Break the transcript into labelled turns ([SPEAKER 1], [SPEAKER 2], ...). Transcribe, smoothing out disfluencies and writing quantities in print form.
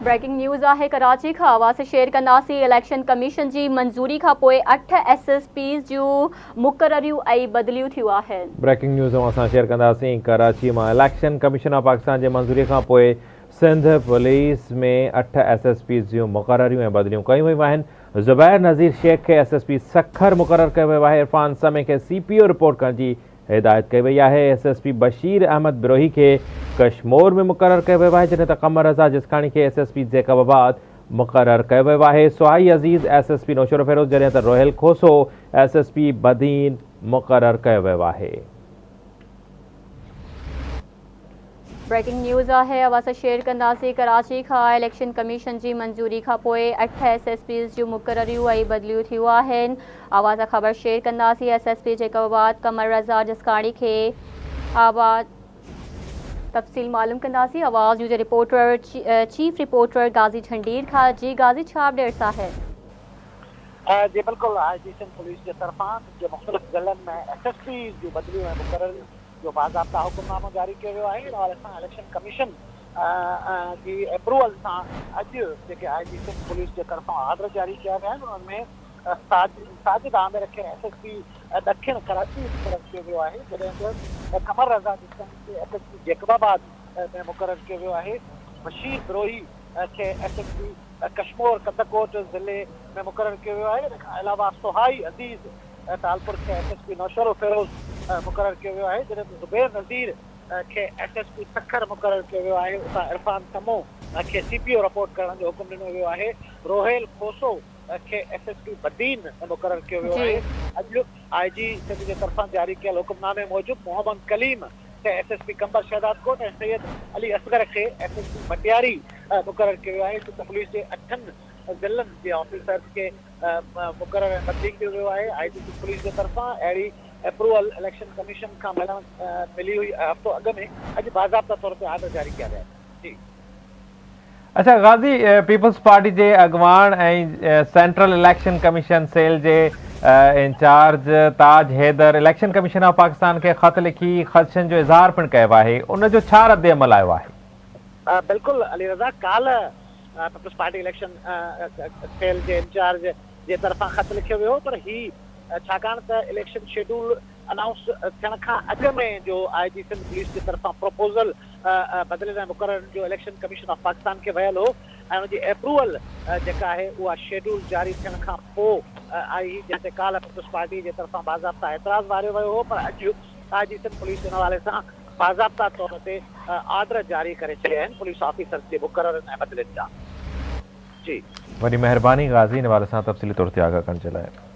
[SPEAKER 1] Breaking news آهي ڪراچي کان آواز شيئر ڪنداسين اليڪشن ڪميشن جي منظوري کان پوء اٺ ايس ايس پيز جون مقرريون ۽ بدليون ٿيون آهن.
[SPEAKER 2] بريڪنگ نيوز اوهان سان شيئر ڪنداسين ڪراچي مان اليڪشن ڪميشن آف پاڪستان جي منظوري کان پوء سنڌ پوليس ۾ اٺ ايس ايس پيز جون مقرريون ۽ بدليون ڪيون ويون آهن زبير نذير شيخ کي ايس ايس پي سکر مقرر ڪيو ويو آهي عرفان سمي کي سي پي او رپورٽ ڪرڻ جي هدايت ڪئي وئي آهي، S S P Bashir Ahmed Brohi کي ڪشمور ۾ مقرر ڪيو ويو آهي، جڏهن ته قمر رضا جسڪاڻي کي ايس ايس پي جيڪب آباد مقرر ڪيو ويو آهي، Sohai Aziz S S P Naushahro Feroze جڏهن ته Rohail Khoso S S P Badin مقرر ڪيو ويو آهي.
[SPEAKER 1] بريڪنگ نيوز آهي اوهان سان شيئر ڪنداسين ڪراچي کان اليڪشن ڪميشن جي منظوري کان پوء اٺ ايس ايس پيز جون مقرريون ۽ بدليون ٿيون آهن اوهان سان خبر شيئر ڪنداسين S S P Jacobabad Qamar Raza Jaskani کي آباد تفصيل معلوم ڪنداسين آواز نيوز جي رپورٽر چيف رپورٽر غازي جھنڊير کان جي غازي ڇا اپڊيٽس آهن.
[SPEAKER 3] جي بلڪل آء جي سنڌ پوليس جي طرفان سنڌ جي مختلف ضلعن ۾ ايس ايس پيز جون بدليون ۽ مقرريون جو باضابطا حڪمنامو جاري ڪيو ويو آهي، ان حوالي سان اليڪشن ڪميشن جي اپروول سان اڄ جيڪي آء جي سنڌ پوليس جي طرفان آرڊر جاري ڪيا ويا آهن انهن ۾ ساجد عامر کي ايس ايس پي ڏکڻ ڪراچي مقرر ڪيو ويو آهي جڏهن ته قمر رضا جسڪاڻي کي ايس ايس پي جيڪب آباد ۾ مقرر ڪيو ويو آهي، بشير بروهي کي S S P Kashmore Kandhkot ضلعي ۾ مقرر ڪيو ويو آهي، ان کان علاوه سهائي عزيز ٽالپر کي ايس ايس پي نوشهروفيروز مقرر ڪيو ويو آهي، جڏهن ته زبير نذير کي ايس ايس پي سکر مقرر ڪيو ويو آهي، اتان عرفان سمون کي سي پي او رپورٽ ڪرڻ جو حڪم ڏنو ويو آهي، روهيل کوسو کي ايس ايس پي بدين مقرر ڪيو ويو آهي، اڄ آء جي سنڌ جي طرفان جاري ڪيل حڪمنامي موجب محمد ڪليم کي S S P Qambar Shahdadkot ۽ Syed Ali Asghar کي ايس ايس پي مٽياري مقرر ڪيو ويو آهي، سنڌ پوليس جي اٺن ضلعن جي آفيسرز کي مقرر ۽ بدلي ڪيو ويو آهي، آء جي سنڌ پوليس جي طرفان اهڙي اپروول اليڪشن ڪميشن کان ملڻ ملي هئي هفتو اڳ ۾ اڄ باضابطا طور تي آرڊر جاري ڪيا ويا آهن. جي.
[SPEAKER 2] اڇا غازي پيپلز پارٽي جي اڳواڻ ۽ سينٽرل اليڪشن ڪميشن سيل جي incharge Taj Haider election commission of Pakistan کي خط لکي خدشن جو اظهار پڻ ڪيو آهي ان جو ڇا رد عمل آيو آهي؟
[SPEAKER 3] بلڪل علي رضا ڪالهه پيپلز پارٽي اليڪشن سيل جي انچارج جي طرفان خط لکيو ويو هو پر هي ڇاڪاڻ ته اليڪشن شيڊول انائونس ٿيڻ کان اڳ ۾ جو آء جي سنڌ پوليس جي طرفان پروپوزل بدلين ۽ مقررين جو اليڪشن ڪميشن آف پاڪستان کي ويل هو ۽ ان جي اپروول جيڪا آهي اها شيڊول جاري ٿيڻ کان پوء آئي هئي جنهن تي ڪالهه پيپلز پارٽي جي طرفان باضابطا اعتراض واريو ويو هو پر اڄ آء جي سنڌ پوليس ان حوالي سان باضابطا طور تي آرڊر جاري ڪري ڇڏيا آهن پوليس آفيسرز جي مقررين ۽ بدلين جا. جي.
[SPEAKER 2] وڏي مهرباني غازي ان حوالي سان تفصيلي طور تي آگاهه ڪرڻ جي لاء.